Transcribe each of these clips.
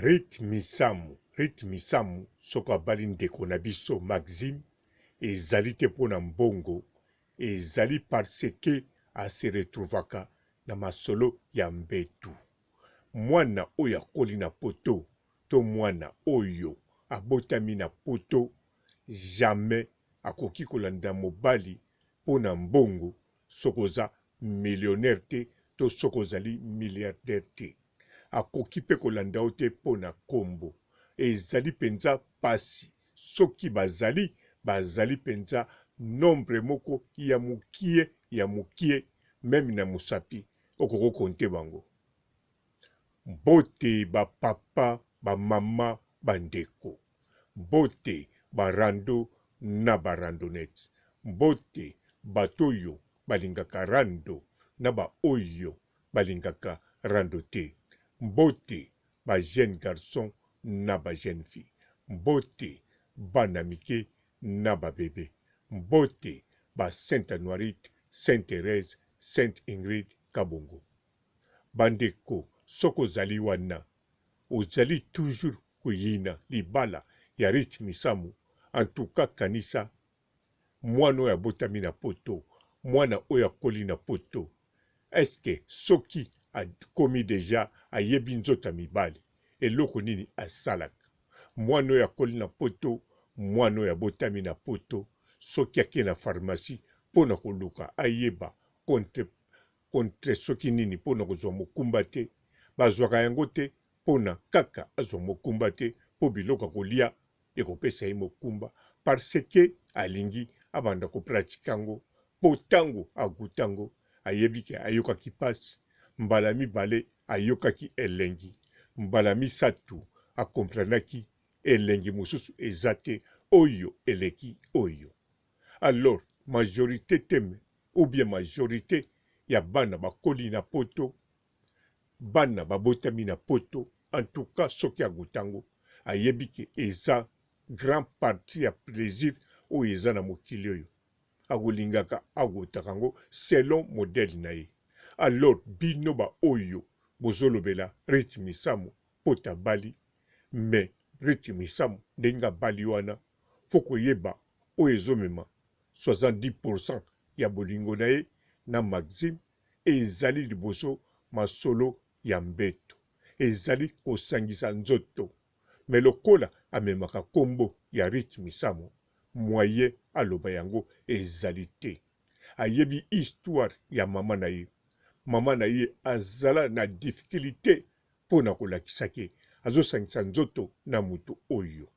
Ruth Misamu, Ruth Misamu soki abali ndeko na biso Maxime ezali te mpo na mbongo, ezali parce que a se retrouvaka na masolo ya mbetu. Mwana oyo akoli na poto to mwana oyo abotami na poto jamais akoki kolanda mobali mpo na mbongo soki oza millionnaire te to soki ozali milliardaire te. Akoki mpe kolanda yo te mpo na nkombo. Ezali mpenza mpasi. Soki bazali, bazali mpenza nombre moko ya mukie ya mukie, meme na mosapi okoki ko compter bango. Mbote ba papa, ba mama, ba ndeko. Mbote ba rando na ba randonnettes. Mbote bato oyo balingaka rando na ba oyo balingaka rando te. Mbote ba jeunes garçons na ba jeunes filles. Mbote bana mike na ba bebe. Mbote ba Sainte Anuarite, Sainte Therèse, Sainte Ingrid Kabongo. Bandeko soki ozali wana ozali toujours koyina libala ya Ruth Misamu en tout cas kanisa mwana oyo abotami na poto, mwana oyo akoli na poto est ce que soki akomi dejà ayebi nzoto ya mibali eloko nini asalaka? Mwana oyo akoli na poto, mwana oyo abotami na poto soki ake na pharmacie mpo na koluka ayeba contre contre soki nini mpo na kozwa mokumba te, bazwaka yango te mpo na kaka azwa mokumba te mpo biloko ya kolia ekopesa ye mokumba parce que alingi abanda ko pratiquer yango mpo tango a gouter yango ayebi ke ayokaki pasi mbala mibale ayokaki elengi mbala misatu a comprenaki elengi mosusu eza te oyo eleki oyo alors majorite te ou bien majorite ya bana bakoli na poto bana babotami na poto en tout cas soki a gouta yango ayebi ke eza grand partie ya plaisir oyo eza na mokili oyo akolingaka agotaka yango selon modèle na ye alors bino ba oyo bozolobela Ruth Misamu po abali mais Ruth Misamu ndenge abali wana faut koyeba oyo ezomema 70% ya bolingo na ye na Maxime ezali liboso masolo ya mbeto, ezali kosangisa nzoto. Mais lokola amemaka kombo ya Ruth Misamu, moyen aloba yango ezali te. Ayebi histoire ya mama na ye. Mama na ye azala na difficulite mpo na kolakisa ke azosangisa nzoto na moto oyo.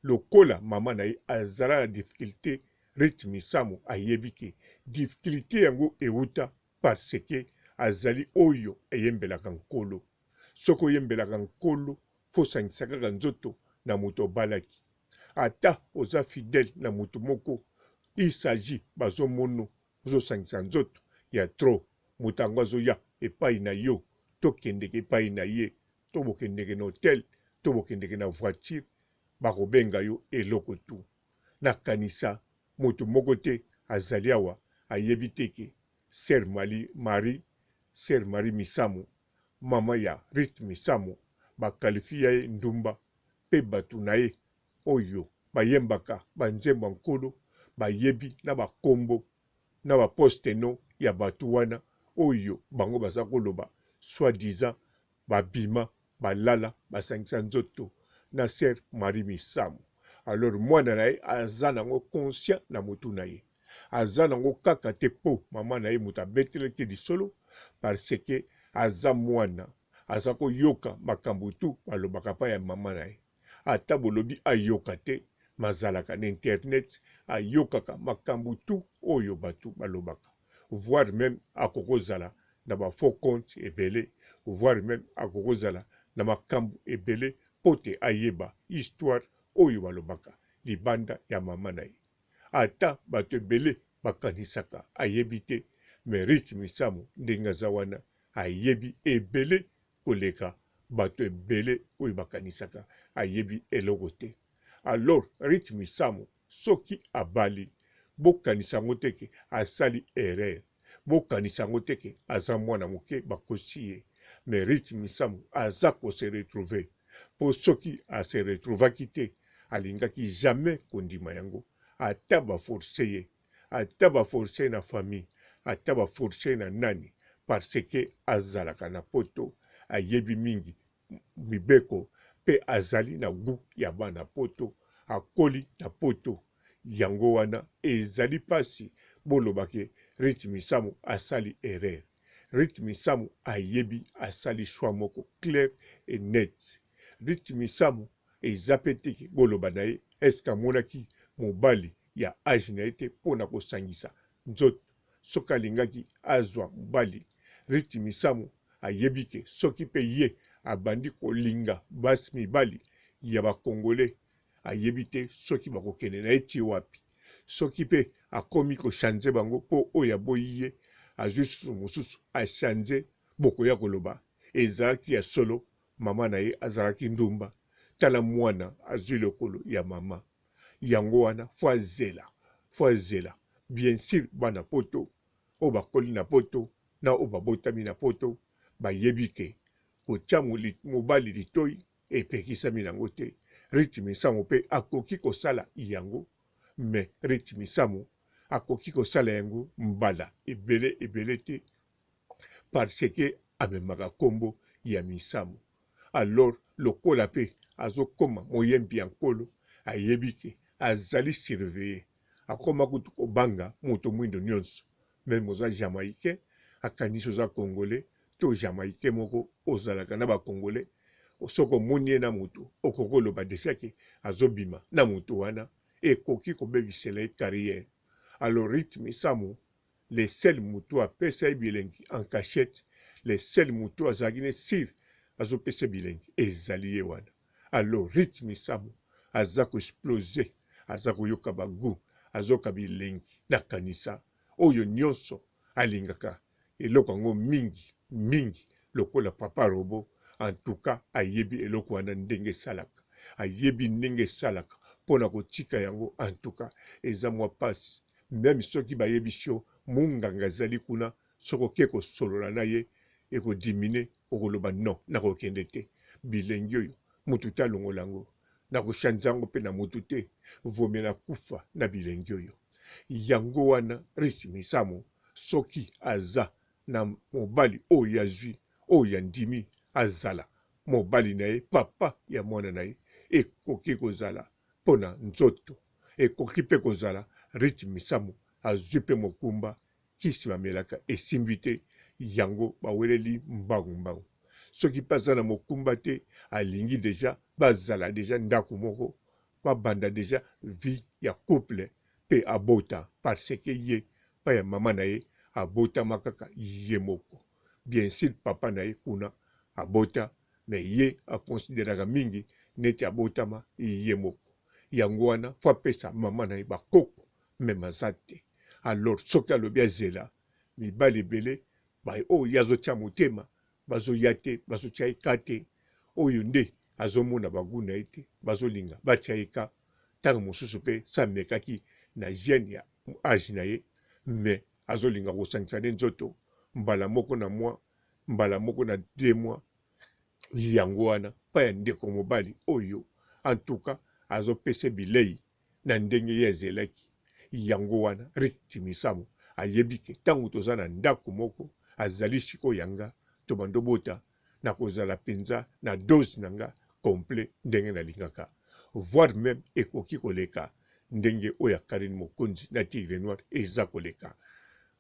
Lokola mama na ye azala na difficulte, Ruth Misamu ayebi ke difficulte yango ewuta parce que azali oyo ayembelaka Nkolo. Soki oyembelaka Nkolo, faut osangisa kaka nzoto na moto obalaki. Ata oza fidèle na moto moko, il s'agit bazomono ozosangisa nzoto ya trop, moto yango azoya epayi na yo, tokendeke epayi na ye, to bokendeke na hotel, to bokendeke na voiture, bakobenga yo eloko tout. Nakanisa moto moko te azali awa ayebi te ke Sœur Marie, Marie, Sœur Marie Misamu, mama ya Ruth Misamu, ba qualifia ye ndumba pe batu na ye oyo bayembaka ba nzembo ya Nkolo bayebi na ba kombo na ba poste no ya batu wana oyo bango baza koloba soit disant babima balala basangisa nzoto na sœur Marie Misamu alors mwana na ye aza nango conscient na mutu na ye aza nango kaka te po mama na ye moto abetelaki lisolo parce que aza mwana aza koyoka makambo tu balobaka pa ya mama na ye ata bolobi ayoka te mazalaka na internet ayokaka makambo tu oyo bato balobaka voire meme akokozala na ba faux compte ebele voire meme akokozala na makambo ebele mpo te ayeba histoire oyo balobaka libanda ya mama na ye ata bato ebele bakanisaka ayebi te mais Ruth Misamu ndenge aza wana ayebi ebele koleka bato ebele oyo bakanisaka ayebi eloko te alors Ruth Misamu soki abali bokanisa yango te ke asali erreur bokanisa yango te ke aza mwana moke bakosi ye mais Ruth Misamu aza ko se retrouver. Po soki a se retrouvaki te, alingaki jamais kondima yango. Ata ba forcer ye, ata ba forcer ye na famille, ata ba forcer ye na nani, parce que azalaka na poto, ayebi mingi mibeko pe azali na gout ya bana poto, akoli na poto. Yango wana ezali pasi boloba ke Ruth Misamu asali erreur. Ruth Misamu ayebi asali choix moko clair et net. Ruth Misamu eza pe te ke boloba na ye est ce que amonaki mobali ya age na ye te pona kosangisa nzoto. Soki alingaki azwa mobali, Ruth Misamu ayebi ke soki pe ye abandi kolinga basi mibali ya ba congolais ayebi te soki bakokende na ye ti wapi. Soki pe akomi ko changer bango po oyo aboyi ye azui susu mosusu a changer bokoya koloba ezalaki ya solo mama na ye azalaki ndumba tala muana azui lokolo ya mama yango wana faut azela faut azela bien sur bana poto oyo bakoli na poto na oyo babotami na poto bayebi ke kotia mobali litoyi Epekisami nango te Ruth Misamu pe akoki kosala yango mais Ruth Misamu akoki kosala yango mbala ebele ebele te parce que amemaka kombo ya Misamu alors lokola pe azokoma moyembi ya Nkolo ayebi ke azali surveiller akoma kutu kobanga moto mwindo nionso meme oza Jamaïcain akanisi oza congolais to Jamaïcain moko ozalaka na ba congolais soki omoni ye na mutu okoki koloba dejà ke azobima na mutu wana ekoki kobebisela ye carrière alors Ruth Misamu le seul mutu apesa ye bilengi en cachette le seul mutu azalaki ne sur azopesa bilengi ezali ye wana alors Ruth Misamu aza ko exploser aza koyoka ba gout azoyoka bilengi nakanisa oyo nionso alingaka eloko yango mingi mingi lokola papa robot en tout cas ayebi eloko wana ndenge esalaka ayebi ndenge esalaka pona kotika yango en tout cas eza mwa pasi meme soki bayebisi yo munganga azali kuna soki oke kosolola na ye eko diminuer okoloba non nakokende te bilengi oyo mutu te alongola yango nako changer yango pe na mutu te vaut mieux nakufa na bilengi oyo yango wana Ruth Misamu soki aza na mobali oyo azui oyo andimi azala mobali na ye papa ya mwana na ye ekoki kozala pona nzoto ekoki pe kozala Ruth Misamu azui pe mokumba kisi bamelaka esimbi te yango baweleli mbangu mbangu soki pe aza na mokumba te alingi dejà bazala dejà ndaku moko babanda dejà vie ya couple pe abota parce que ye pa ya maman na ye abotama kaka ye moko bien sur papa na ye kuna abota mais ye a consideraka mingi neti abotama ye moko yango wana faut apesa maman na ye ba koko meme aza te alors soki alobi azela mibali ebele ba oyo ye azotia motema bazoya te bazotia ye ka te oyo nde azomona ba gout na ye te bazolinga batia ye ka ntango mosusu mpe sa amekaki na jeune ya age na ye mais azolinga kosangisa nde nzoto mbala moko na mwa mbala moko na deux mois yango wana pa ya ndeko mobali oyo en tout cas azopesa bilei na ndenge ye azelaki. Yango wana Rick Timisamu ayebi ke tango toza na ndako moko, azali sikoyo ya nga, tobanda obota, nakozala penza na dose na nga complet ndenge nalingaka. Voir meme ekoki koleka ndenge oyo ya Carine Mokonzi na Tigre Noir eza koleka.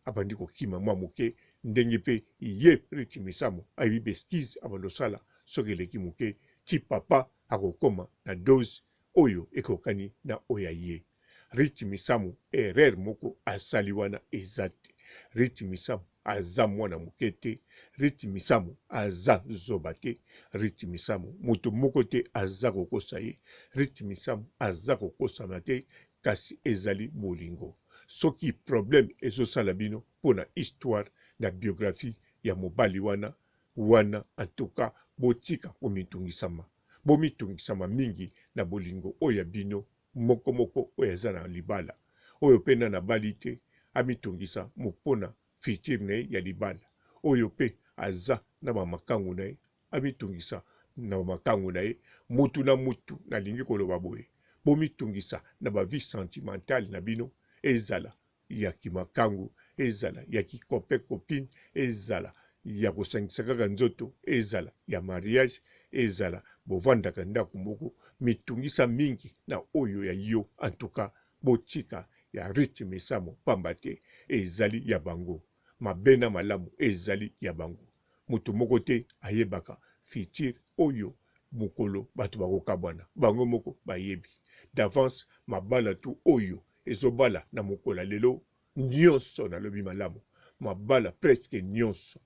Abandi kokima mwa moke ndenge pe ye Rick Timisamu ayebi b'excuses abanda osala soki eleki moke ti papa akokoma na dose oyo ekokani na oyo ya ye. Ruth Misamu erreur moko asali wana eza te. Ruth Misamu aza mwana moke te. Ruth Misamu aza zoba te. Ruth Misamu moto moko te aza kokosa ye. Ruth Misamu aza kokosama te kasi ezali bolingo. Soki problème ezosala bino mpo na histoire na biographie ya mobali wana wana en tout cas botika komitungisama. Bomitungisama mingi na bolingo oyo ya bino moko moko oyo aza na libala. Oyo pe nanu abali te amitungisa pona futur na ye ya libala. Oyo pe aza na ba makangu na ye amitungisa na makangu na ye. Mutu na mutu nalingi koloba boye, bomitungisa na ba vie sentimentale na bino, ezala ya kimakangu, ezala ya ki copain copine, ezala ya kosangisa kaka nzoto, ezala ya mariage, ezala bovandaka ndaku moko, mitungisa mingi na oyo ya yo en tout cas botika ya Ruth Misamu pamba te ezali ya bango, mabe na malamu ezali ya bango. Moto moko te ayebaka futur oyo mokolo bato bakokabwana, bango moko bayebi d'avance mabala tout oyo ezo bala na mokolo ya lelo nionso nalobi malamu mabala presque nionso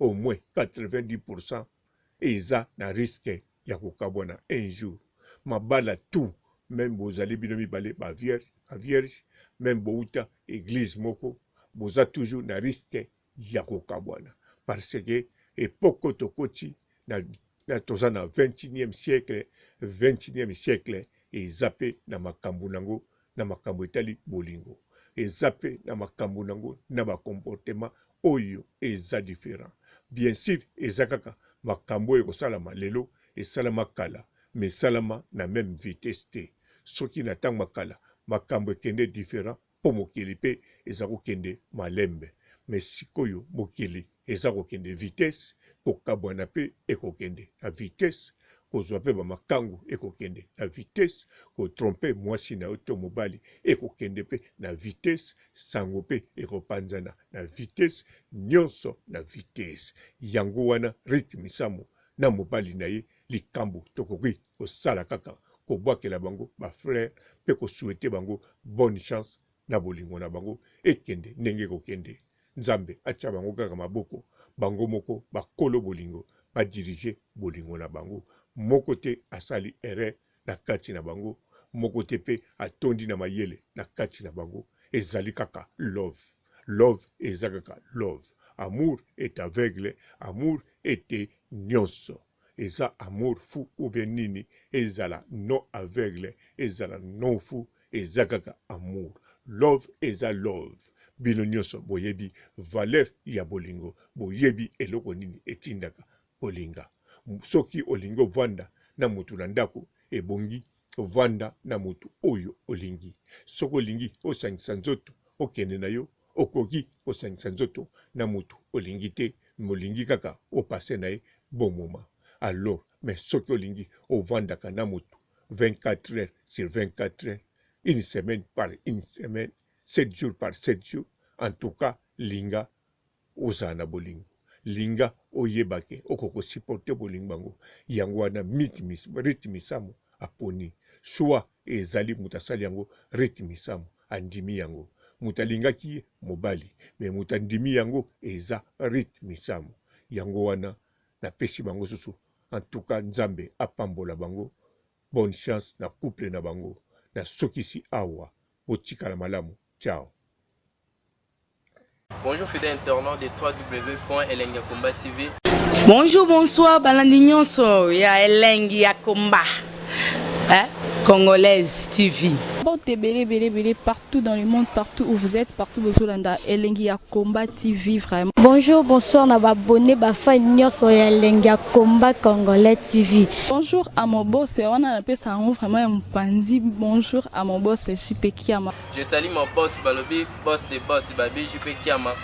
au moins 90 pourcent eza na risque ya kokabwana un jour mabala tout meme bozali bino mibale ba vierge ba vierge meme bowuta eglise moko boza toujours na risque ya kokabwana parce que epoque oyo tokoti na, na toza na 21e siècle 21e siècle eza pe na makambo nango na makambo etali bolingo eza pe na makambo nango na ba comportement oyo eza different bien sur eza kaka makambo oyo ekosalama lelo esalama kala mais esalama na meme vitesse te soki na tango ya kala makambo ekende different po mokili pe eza kokende malembe mais sikoyo mokili eza kokende vitesse kokabwana pe ekokende na vitesse kozwa pe ba makangu ekokende na vitesse ko tromper mwasi na yo to mobali ekokende pe na vitesse sango pe ekopanzana na vitesse nionso na vitesse yango wana Ruth Misamu na mobali na ye likambu tokoki kosala kaka kobwakela bango ba fleurs pe ko souhaiter bango bonne chance na bolingo na bango ekende ndenge ekokende. Nzambe atia bango kaka maboko, bango moko ba kolo bolingo ba diriger bolingo na bango. Moko te asali erreur na kati na bango, moko te pe atondi na mayele na kati na bango. Ezali kaka love. Love eza kaka love. Amour est aveugle, amour est nionso. Eza amour fou ou bien nini ezala non aveugle ezala non fou eza kaka amour love eza love bino nionso boyebi valeur ya bolingo boyebi eloko nini etindaka kolinga soki olingi ovanda na mutu na ndaku ebongi vanda na mutu oyo olingi soki olingi osangisa nzoto okende na yo okoki kosangisa nzoto na mutu olingi te mais olingi kaka o passer na ye bon moment alors mais soki olingi ovandaka na mutu 24 heures sur 24 heures une semaine par une semaine 7 jours par 7 jours en tout cas linga ozala na bolingo linga oyeba ke okoki ko supporter bolingo yango yango wana Ruth Misamu aponi choix ezali moto asali yango Ruth Misamu andimi yango moto alingaki ye mobali mais moto andimi yango eza Ruth Misamu yango wana napesi bango susu en tout cas Nzambe apambola bango bonne chance na couple na bango nasukisi awa botikala malamu ciao. Bonjour fidèle internaute de www.elengiyakomba TV. Bonjour, bonsoir, balandi nyonso ya elengi ya komba. Hein? Congolaise TV. Mbote ebele ebele ebele partout dans le monde, partout où vous êtes, partout bozolanda elengi ya combat TV vraiment. Bonjour, bonsoir na ba abonnés ba fans nyonso ya elengi ya combat congolais TV. Bonjour à mon boss, wana napesa yango vraiment ya mopanzi. Bonjour à mon boss JP Kiama. Je salue mon boss balobi boss de boss babi JP Kiama.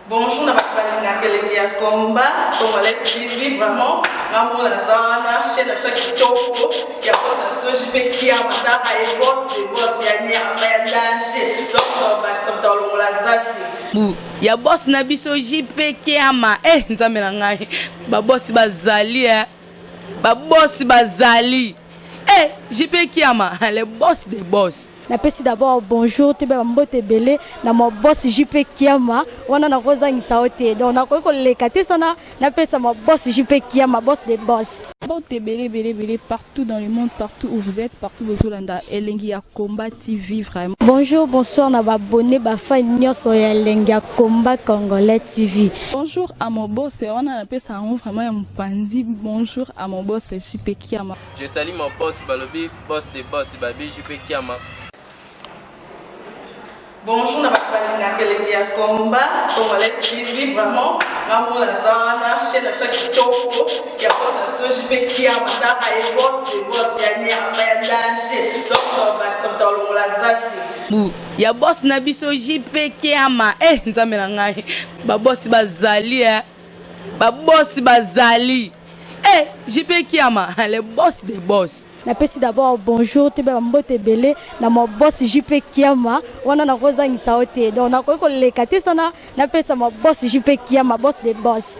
Bonjour na bato balingaka elengi ya combat congolais TV vraiment nga moko naza wana chaîne na biso ya kitoko ya boss na biso JP Kiama tala ye boss de boss ya nyama ya danger donc tobakisa moto alongola zaki bu ya boss na biso JP Kiama eh nzambe na ngai ba boss bazali eh ba boss bazali Eh JP Kiama le boss des boss. Napesi d'abord bonjour toyeba ba mbote ebele na ma boss JP Kiama wana nakozangisa yo te donc nakoki koleka te sana napesa ma boss JP Kiama boss des boss. Mbote ebele ebele ebele partout dans le monde partout où vous êtes partout bozolanda elengi ya combat TV vraiment. Bonjour bonsoir na ba abonnes ba fans nionso ya elengi ya combat congolais TV. Bonjour à mon boss wana napesa yango vraiment ya mopanzi bonjour à mon boss JP Kiama. Je salue mon boss balobi boss de boss babi JP Kiama. Bonjour na bato Balingaka elengi ya Combat Congolais TV, vraiment nga moko naza wana, chaîne na biso ya kitoko ya boss na biso JP Kiama. Taka ye, boss de boss ya nyama ya danger. Donc tobakisa moto alongola aza te. Bu ya boss na biso JP Kiama. E Nzambe na ngai, babosi bazali e, babosi bazali e, JP Kiama, le boss de boss. Napesi d'abord bonjour, toyeba bambote ebele na ma boss JP Kiama. Wana nakozangisa yo te, donc nakoki koleka te sana napesa ma boss JP Kiama, boss de boss.